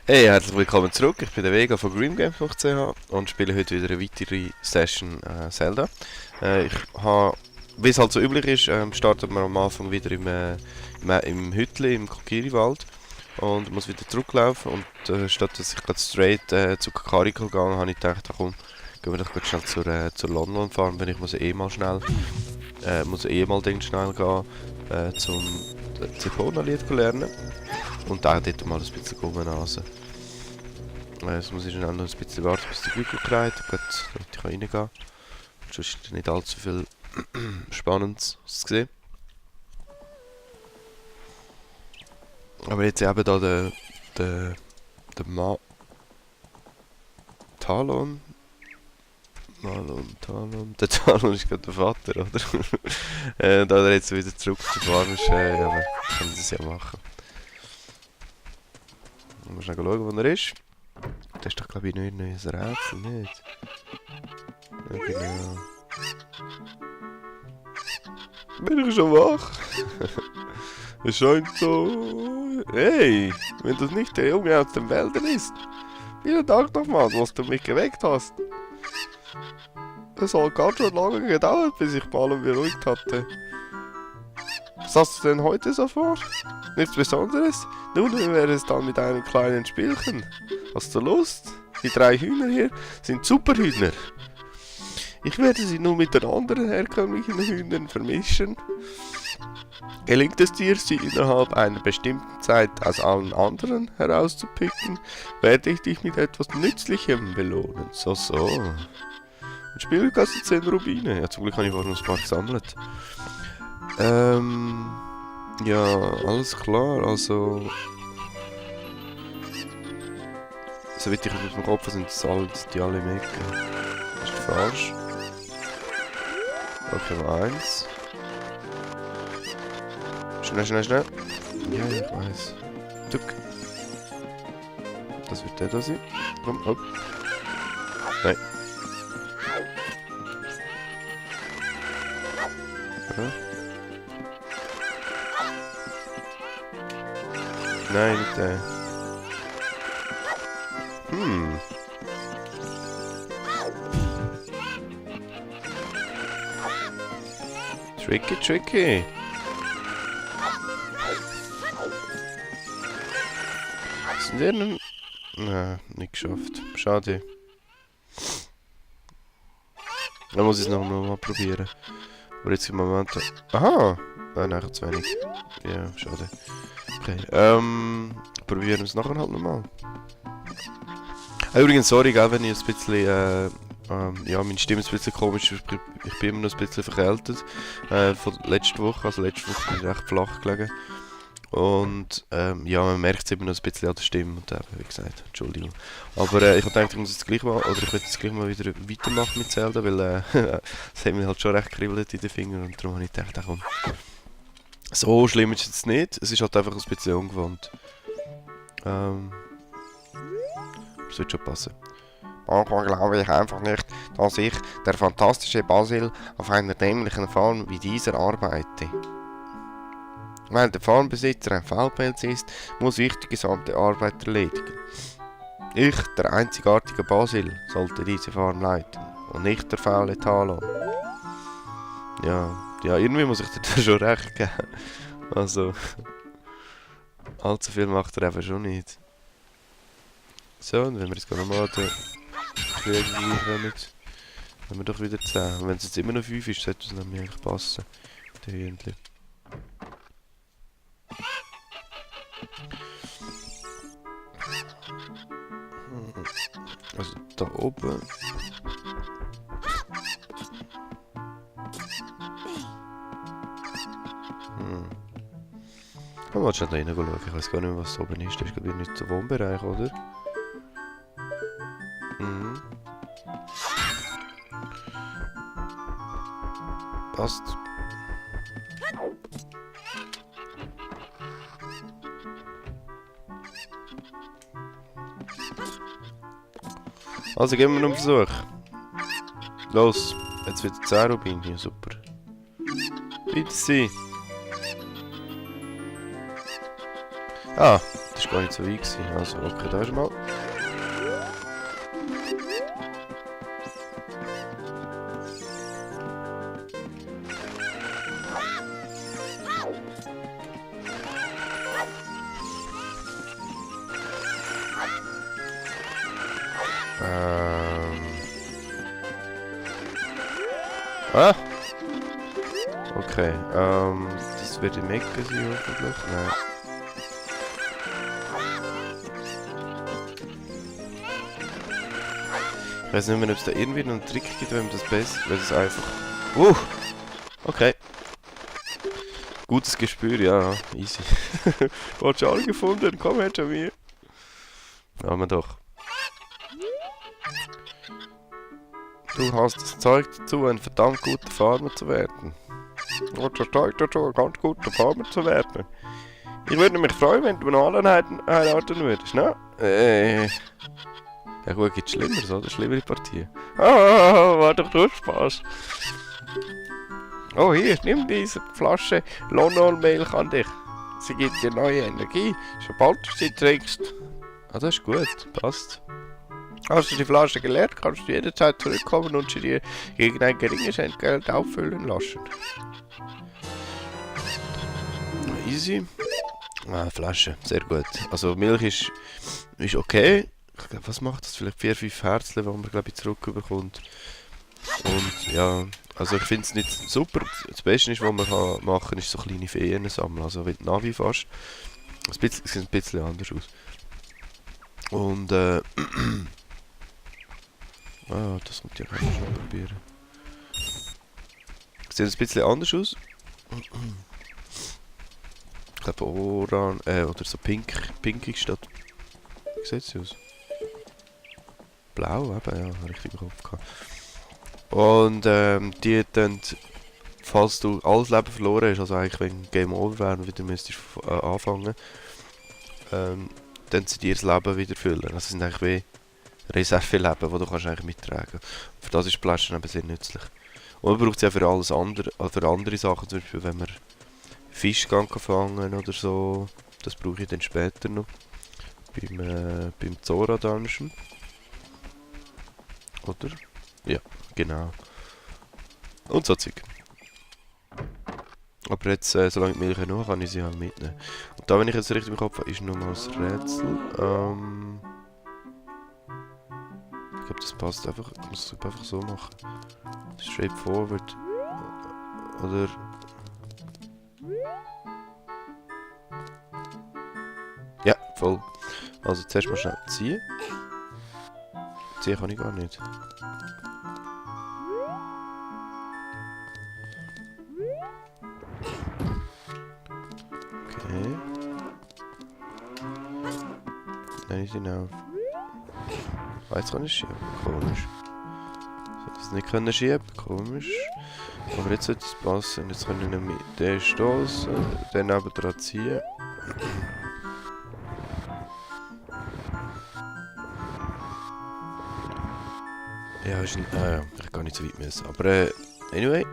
Hey, herzlich willkommen zurück. Ich bin der Vega von GreamGame.ch und spiele heute wieder eine weitere Session Zelda. Ich habe, wie es halt so üblich ist, startet man am Anfang wieder im Hütli, im Kokiri-Wald und muss wieder zurücklaufen. Und statt dass ich gerade straight zu Kakariko gegangen, habe ich gedacht, komm, gehen wir doch gerade schnell zur London fahren, wenn ich muss mal Ding schnell gehen, zum Ziphona-Lied lernen. Und dann dort mal ein bisschen rumnasen. Jetzt muss ich schnell noch ein bisschen warten, bis der Glück gekriegt hat, damit ich reingehen kann. Sonst ist nicht allzu viel Spannendes zu sehen. Aber jetzt eben da der Talon. Der Talon ist gerade der Vater, oder? Da er jetzt wieder zurück zur Farm ist, aber kann ich das ja machen. Mal schnell schauen, wo er ist. Das ist doch, glaube ich, nicht ein neues Rätsel, nicht? Ja, genau. Bin ich schon wach? Es scheint so... Hey, wenn das nicht der Junge aus den Wäldern ist. Vielen Dank nochmal, dass du mich geweckt hast. Es hat ganz schön lange gedauert, bis ich mal beruhigt hatte. Was hast du denn heute so vor? Nichts Besonderes? Nun, wie wäre es dann mit einem kleinen Spielchen? Hast du Lust? Die 3 Hühner hier sind Superhühner. Ich werde sie nun mit den anderen herkömmlichen Hühnern vermischen. Gelingt es dir, sie innerhalb einer bestimmten Zeit aus allen anderen herauszupicken, werde ich dich mit etwas Nützlichem belohnen. So. Ein Spiel kostet 10 Rubine. Ja, zum Glück habe ich vorhin ein paar gesammelt. Ja, alles klar, also... Soweit ich aus dem Kopf sind die alle im Ecke. Das ist falsch. Okay, mal 1. Schnell. Ja, ich weiß. Duck. Das wird der da sein. Komm, hopp. Nein. Ja. Nein, nicht der. Tricky. Sind wir denn... Nein, nicht geschafft. Schade. Dann muss ich es noch mal probieren. Aber jetzt im Moment... Aha! Nein, zu wenig. Ja, schade. Okay, probieren wir es nachher halt nochmal. Übrigens, sorry, gell, wenn ich ein bisschen, ja, meine Stimme ist ein bisschen komisch, ich bin immer noch ein bisschen verkältet, von letzter Woche, also letzte Woche bin ich recht flach gelegen. Und, ja, man merkt es immer noch ein bisschen an der Stimme und wie gesagt, Entschuldigung. Aber ich habe gedacht, ich muss jetzt gleich mal, oder ich will jetzt gleich mal wieder weitermachen mit Zelda, weil, es hat mich halt schon recht kribbelt in den Fingern und darum habe ich gedacht, komm. So schlimm ist es jetzt nicht, es ist halt einfach ein bisschen ungewohnt. Das wird schon passen. Manchmal glaube ich einfach nicht, dass ich, der fantastische Basil, auf einer dämlichen Farm wie dieser arbeite. Weil der Farmbesitzer ein Faulpelz ist, muss ich die gesamte Arbeit erledigen. Ich, der einzigartige Basil, sollte diese Farm leiten und nicht der faule Talon. Ja, irgendwie muss ich dir schon recht geben. Also, allzu viel macht er einfach schon nicht. So, und wenn wir jetzt nochmal den Krieg reinkommen, haben wir doch wieder 10. Und wenn es jetzt immer noch 5 ist, sollte es nämlich eigentlich passen. Der Hühnchen. Also da oben. Mal schnell da rein schauen. Ich weiß gar nicht mehr, was da oben ist. Das ist glaube ich nicht der Wohnbereich, oder? Passt. Also geben wir noch einen Versuch. Los, jetzt wird 10 Rubin hier, super. Bitte sie. Ah, der ist gar nicht so weit gewesen. Also, okay, da ist mal. Ah! Okay, das wird im Ecke sein hoffentlich. Nein. Ich weiß nicht mehr, ob es da irgendwie noch einen Trick gibt, wenn man das besser, wenn es einfach... Okay. Gutes Gespür, ja, easy. Du hast alle gefunden, komm her zu mir. Haben wir doch. Du hast das Zeug dazu, ein verdammt guter Farmer zu werden. Du hast das Zeug dazu, ein ganz guter Farmer zu werden. Ich würde mich freuen, wenn du noch alle heiraten würdest, ne? Ja gut, gibt's Schlimmeres, oder? Schlimmere Partien. War doch nur Spaß. Oh, hier, nimm diese Flasche Lonol-Milch an dich. Sie gibt dir neue Energie, sobald du sie trinkst. Ah, das ist gut, passt. Hast du die Flasche geleert, kannst du jederzeit zurückkommen und sie dir gegen ein geringes Entgelt auffüllen lassen. Easy. Ah, Flasche, sehr gut. Also Milch ist okay. Ich glaube, was macht das? Vielleicht 4-5 Herzchen, die man, glaube ich, zurückbekommt. Und ja, also ich finde es nicht super. Das Beste ist, was man machen kann, ist so kleine Feen sammeln. Also wie die Navi fast. Es sieht ein bisschen anders aus. Und das kommt ja gerne schon probieren. Sieht ein bisschen anders aus. Ich glaube oran, oder so pinkig statt. Wie sieht sie aus? Blau, eben, ja, richtig im Kopf gehabt. Und die dann, falls du alles Leben verloren hast, also eigentlich wenn Game Over wäre und wieder müsstest anfangen, dann sie dir das Leben wieder füllen. Also sind eigentlich wie Reserve-Leben, die du kannst eigentlich mittragen. Für das ist Flaschen eben sehr nützlich. Und man braucht es ja für alles andere, für andere Sachen, zum Beispiel wenn wir Fisch fangen oder so. Das brauche ich dann später noch. Beim Zora Dungeon. Oder? Ja, genau. Und so Zeug. Aber jetzt, solange ich die Milch noch kann ich sie halt mitnehmen. Und da, wenn ich jetzt richtig im Kopf habe, ist nochmal das Rätsel. Ich glaube, das passt einfach. Ich muss es einfach so machen. Straightforward. Oder... Ja, voll. Also zuerst mal schnell ziehen. Ziehen kann ich gar nicht. Okay. Nehme ich den auf. Ah, jetzt kann ich schieben. Komisch. Ich das nicht können schieben. Komisch. Aber jetzt sollte es passen. Jetzt kann ich nämlich den stoßen, den neben dran ziehen. Ja, ist nicht. Ah ja, ich kann nicht so weit müssen. Aber anyway.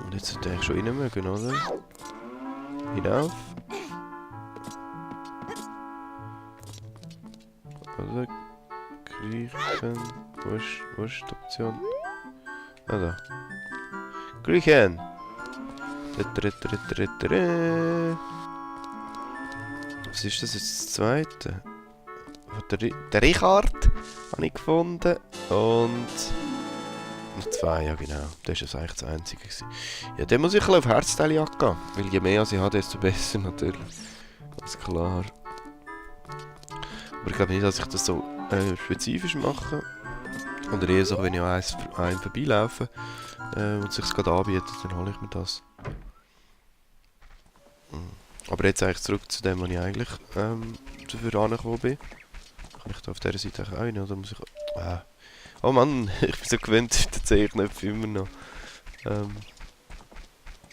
Und jetzt sollte ich schon rein mögen, oder? Hinauf. Oder? Kriechen. Wo ist die Option? Ah, da. Kriechen! Was ist das jetzt das zweite? Der Richard habe ich gefunden. Und... noch zwei, ja genau. Das war eigentlich das einzige. Ja, dann muss ich auf Herzteile gehen. Weil je mehr ich habe, desto besser natürlich. Ganz klar. Aber ich glaube nicht, dass ich das so spezifisch mache. Oder eher so, wenn ich an einem vorbeilaufe und es sich gerade anbietet, dann hole ich mir das. Aber jetzt eigentlich zurück zu dem, was ich eigentlich dafür angekommen bin. Kann ich da auf dieser Seite auch rein, oder muss ich... Oh Mann, ich bin so gewöhnt, den Zeichner immer noch die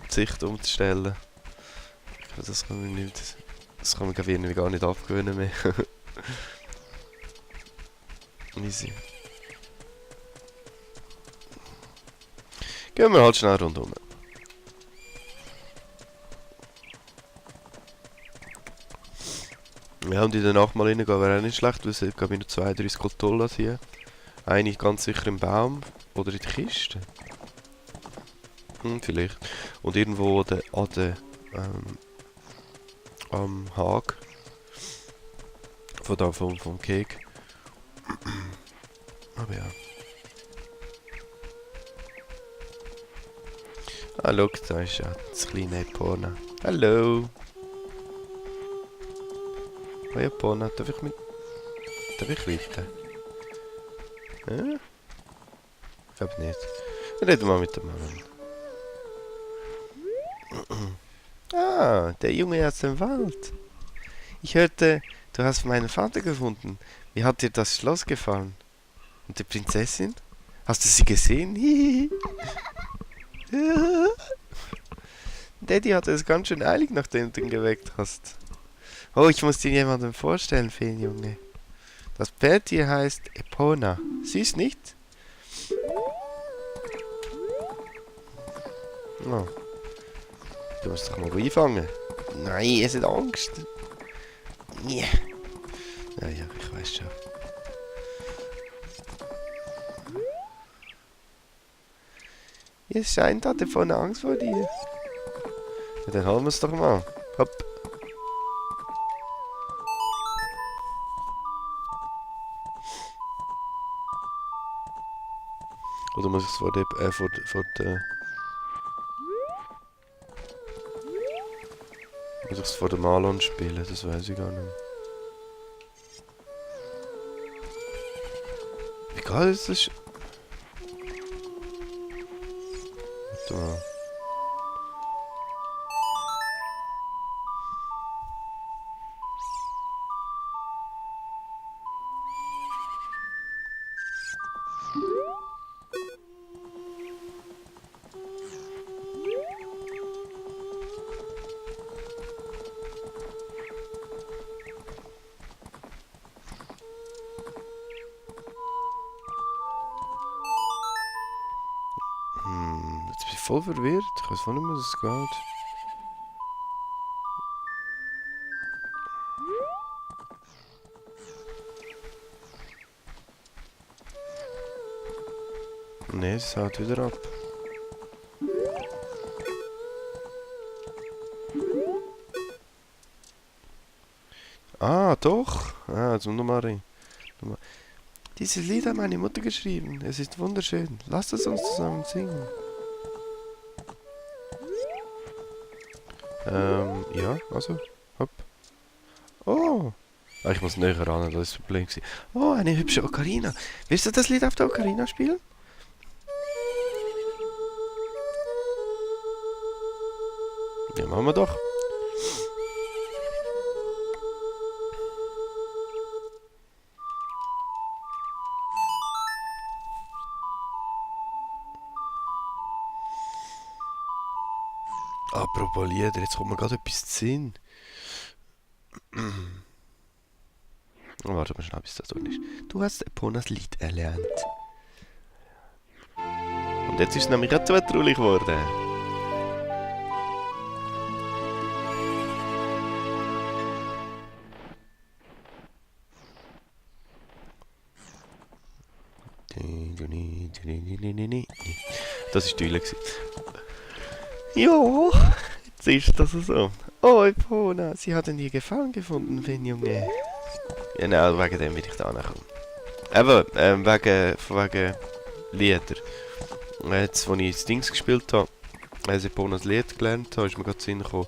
Sicht umzustellen. Das kann man nicht... Das kann man irgendwie gar nicht abgewöhnen mehr. Easy. Gehen wir halt schnell rundum. Ja, und in der Nacht mal reingehen wäre auch nicht schlecht, weil es gibt glaube ich noch 2, 3 Skulpturen hier. Eine ganz sicher im Baum oder in der Kiste. Vielleicht. Und irgendwo am Haag vom Kek. Aber ja. Ah, schau, da ist ja das kleine Epona. Hallo! Hoi Epona, darf ich reiten? Ja? Ich glaube nicht. Reden wir mal mit dem Mann. Ah, der Junge aus dem Wald. Ich hörte, du hast meinen Vater gefunden. Wie hat dir das Schloss gefallen? Und die Prinzessin? Hast du sie gesehen? Hihi. Daddy hatte es ganz schön eilig, nachdem du ihn geweckt hast. Oh, ich muss dir jemanden vorstellen, Feenjunge. Das Pferd hier heißt Epona. Süß, nicht? Oh. Du musst doch mal einfangen. Nein, es hat Angst. Ja. Ja, ich weiß schon. Es scheint, hat er vorne Angst vor dir. Ja, dann holen wir es doch mal. Hopp. Oder muss ich es vor der... Muss ich es vor dem Malon spielen? Das weiß ich gar nicht mehr. Wie geil ist das? Warte mal. Jetzt bin ich voll verwirrt. Ich weiß voll nicht mehr, was es geht. Ne, es haut wieder ab. Ah, doch. Ah, jetzt nochmal rein. Dieses Lied hat meine Mutter geschrieben. Es ist wunderschön. Lasst es uns zusammen singen. Ja, also. Hopp. Oh. Ah, ich muss näher ran, das ist das Problem. Oh, eine hübsche Ocarina. Willst du das Lied auf der Ocarina spielen? Ja, machen wir doch. Apropos Lieder, jetzt kommt mir gerade etwas zu Sinn. Oh, warte mal schnell, bis das durch ist. Du hast Eponas Lied erlernt. Und jetzt ist es nämlich auch zutraulich geworden. Das war die Eule. Ja, jetzt ist das so. Oh, Epona, sie hat dir Gefallen gefunden, Junge. Genau, wegen dem will ich da nachkommen. Eben, wegen Lieder. Jetzt, als ich das Dings gespielt habe, als ich Eponas Lied gelernt habe, ist mir gerade Sinn gekommen.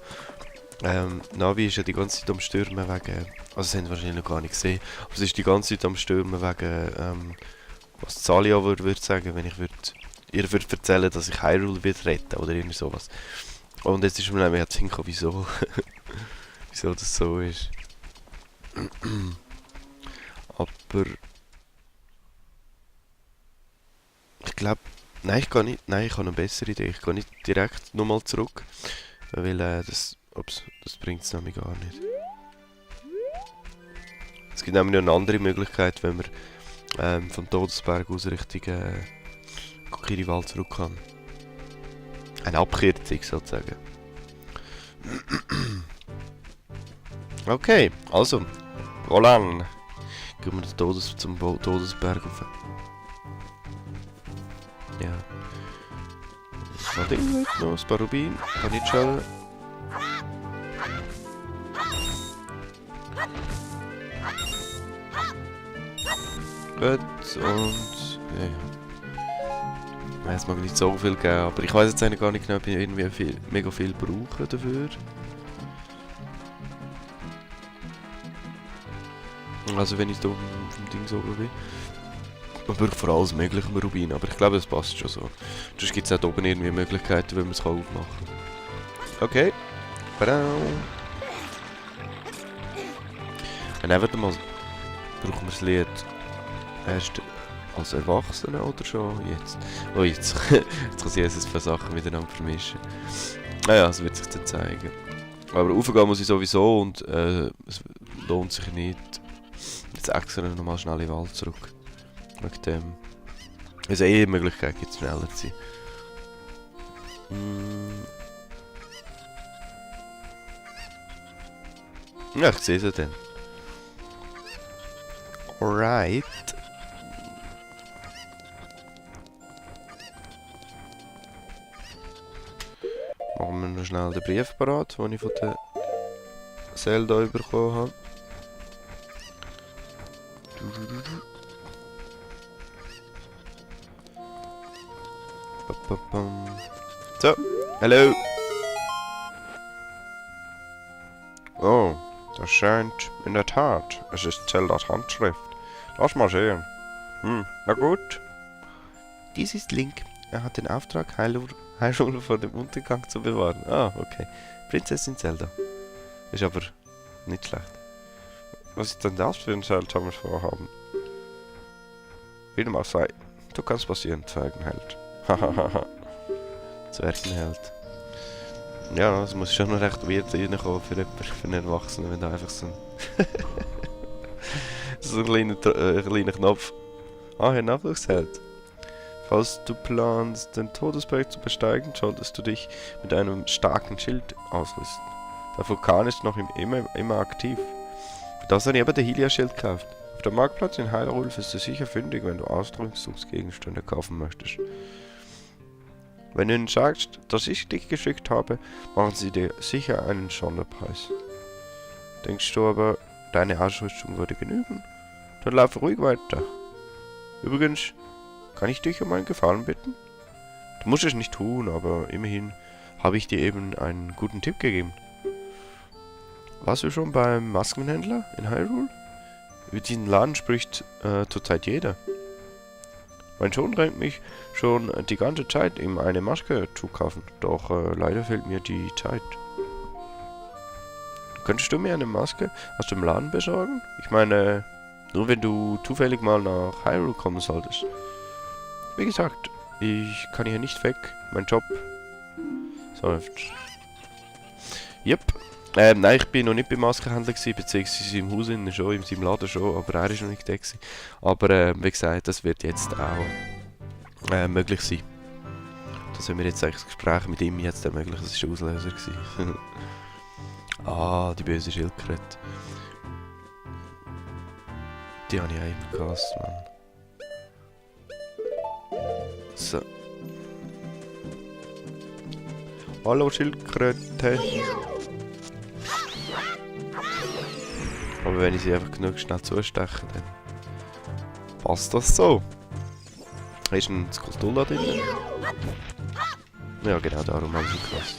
Navi ist ja die ganze Zeit am Stürmen wegen... Also, das haben sie wahrscheinlich noch gar nicht gesehen. Aber sie ist die ganze Zeit am Stürmen wegen... was Zalia würde sagen, wenn ich ihr würde erzählen, dass ich Hyrule wird retten oder irgendwie sowas. Und jetzt ist mir nämlich jetzt hingekommen, wieso. Wieso das so ist. Aber... Ich glaube... Nein, ich kann nicht. Nein, ich habe eine bessere Idee. Ich gehe nicht direkt nochmal zurück. Weil das bringt es nämlich gar nicht. Es gibt nämlich noch eine andere Möglichkeit, wenn man vom Todesberg aus Richtung Kokiriwald zurück kann. Eine Abkürzung sozusagen. Okay, also Roland! Gehen wir zum Todesberg rauf. Ja. Ein Ding noch, ein paar Rubin. Kann nicht schaden. Gut, und... Ja. Es mag nicht so viel geben, aber ich weiß jetzt eigentlich gar nicht genau, ob ich irgendwie mega viel brauche dafür. Also wenn ich da vom Ding so bin. Man braucht vor allem mögliche Rubin, aber ich glaube, es passt schon so. Sonst gibt es auch oben irgendwie Möglichkeiten, wie man es aufmachen kann. Okay. Badau. Und dann mal brauchen wir das Lied erst als Erwachsene oder schon jetzt? Oh, jetzt kann ich jetzt ein paar Sachen miteinander vermischen. Naja, das wird sich dann zeigen. Aber raufgehen muss ich sowieso und es lohnt sich nicht. Jetzt extra nochmal schnell in den Wald zurück. Wegen dem. Also die Möglichkeit gibt, schneller zu sein. Ja, ich sehe sie dann. Alright. Machen wir noch schnell den Brief parat, den ich von der Zelda bekommen habe. So, hallo. Oh, das scheint in der Tat. Es ist Zeldas Handschrift. Lass mal sehen. Na gut. Dies ist Link. Er hat den Auftrag, Hyrule vor dem Untergang zu bewahren. Ah, okay. Prinzessin Zelda. Ist aber nicht schlecht. Was ist denn das für ein seltsames Vorhaben? Wie dem auch sei, du kannst passieren, Zwergenheld. Hahaha. Zwergenheld. Ja, das muss schon noch recht weird reinkommen für einen Erwachsenen, wenn da einfach so ein... so ein kleiner Knopf. Ah, ein Nachwuchsheld. Falls du planst, den Todesberg zu besteigen, solltest du dich mit einem starken Schild ausrüsten. Der Vulkan ist noch immer aktiv. Das habe ich eben den Hylia-Schild gekauft. Auf dem Marktplatz in Hyrule ist es sicher fündig, wenn du Ausrüstungsgegenstände kaufen möchtest. Wenn du ihnen sagst, dass ich dich geschickt habe, machen sie dir sicher einen Sonderpreis. Denkst du aber, deine Ausrüstung würde genügen? Dann lauf ruhig weiter. Übrigens, kann ich dich um einen Gefallen bitten? Du musst es nicht tun, aber immerhin habe ich dir eben einen guten Tipp gegeben. Warst du schon beim Maskenhändler in Hyrule? Über diesen Laden spricht zurzeit jeder. Mein Sohn drängt mich schon die ganze Zeit, ihm eine Maske zu kaufen, doch leider fehlt mir die Zeit. Könntest du mir eine Maske aus dem Laden besorgen? Ich meine, nur wenn du zufällig mal nach Hyrule kommen solltest. Wie gesagt, ich kann hier nicht weg, mein Job läuft. Yep. Nein, ich bin noch nicht beim Maskenhändler gewesen, beziehungsweise im Haus schon, in seinem Laden schon, aber er ist noch nicht da gewesen. Aber wie gesagt, das wird jetzt auch möglich sein. Das haben wir jetzt eigentlich das Gespräch mit ihm jetzt ermöglicht, das war der Auslöser gewesen. Ah, die böse Schildkröte. Die habe ich auch immer gehasst, Mann. So. Hallo Schildkröte. Aber wenn ich sie einfach genug schnell zusteche, dann passt das so. Ist ein Skulptur da drin? Ja, genau, darum habe ich sie gelassen.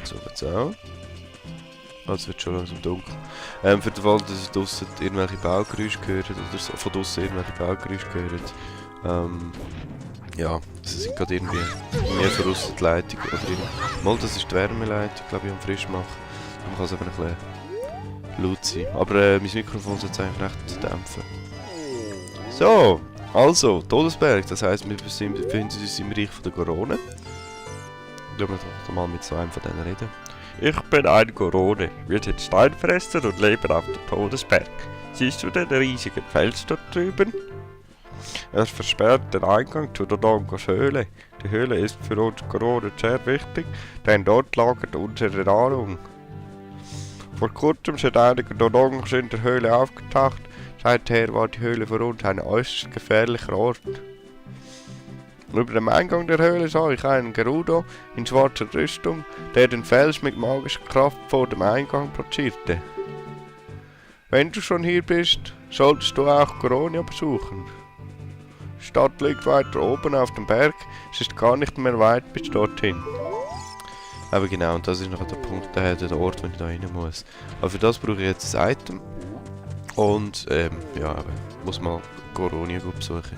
So geht's auch. Oh, es wird schon langsam dunkel. Für den Fall, dass ich draussen irgendwelche Baugeräusche gehört oder so, von draussen irgendwelche Baugeräusche gehört. Ja, das sind gerade irgendwie mehr verrostete Leitung oder irgendwie. Mal, das ist die Wärmeleitung, glaube ich, am frisch machen. Man kann es aber ein bisschen laut sein. Aber mein Mikrofon sollte es eigentlich recht dämpfen. So, also, Todesberg, das heisst, wir befinden uns im Bereich der Gorone. Schauen wir doch mal mit so einem von denen reden. Ich bin ein Gorone, wir sind Steinfresser und leben auf dem Todesberg. Siehst du den riesigen Fels dort drüben? Es versperrt den Eingang zu Dodongos Höhle. Die Höhle ist für uns Goronen sehr wichtig, denn dort lagert unsere Nahrung. Vor kurzem sind einige Dodongos in der Höhle aufgetaucht. Seither war die Höhle für uns ein äußerst gefährlicher Ort. Über dem Eingang der Höhle sah ich einen Gerudo in schwarzer Rüstung, der den Fels mit magischer Kraft vor dem Eingang platzierte. Wenn du schon hier bist, solltest du auch Goronia besuchen. Die Stadt liegt weiter oben auf dem Berg, es ist gar nicht mehr weit bis dorthin. Aber genau, und das ist noch der Punkt, der Ort, wo ich da rein muss. Aber für das brauche ich jetzt ein Item. Und, ja, muss mal Goronia besuchen.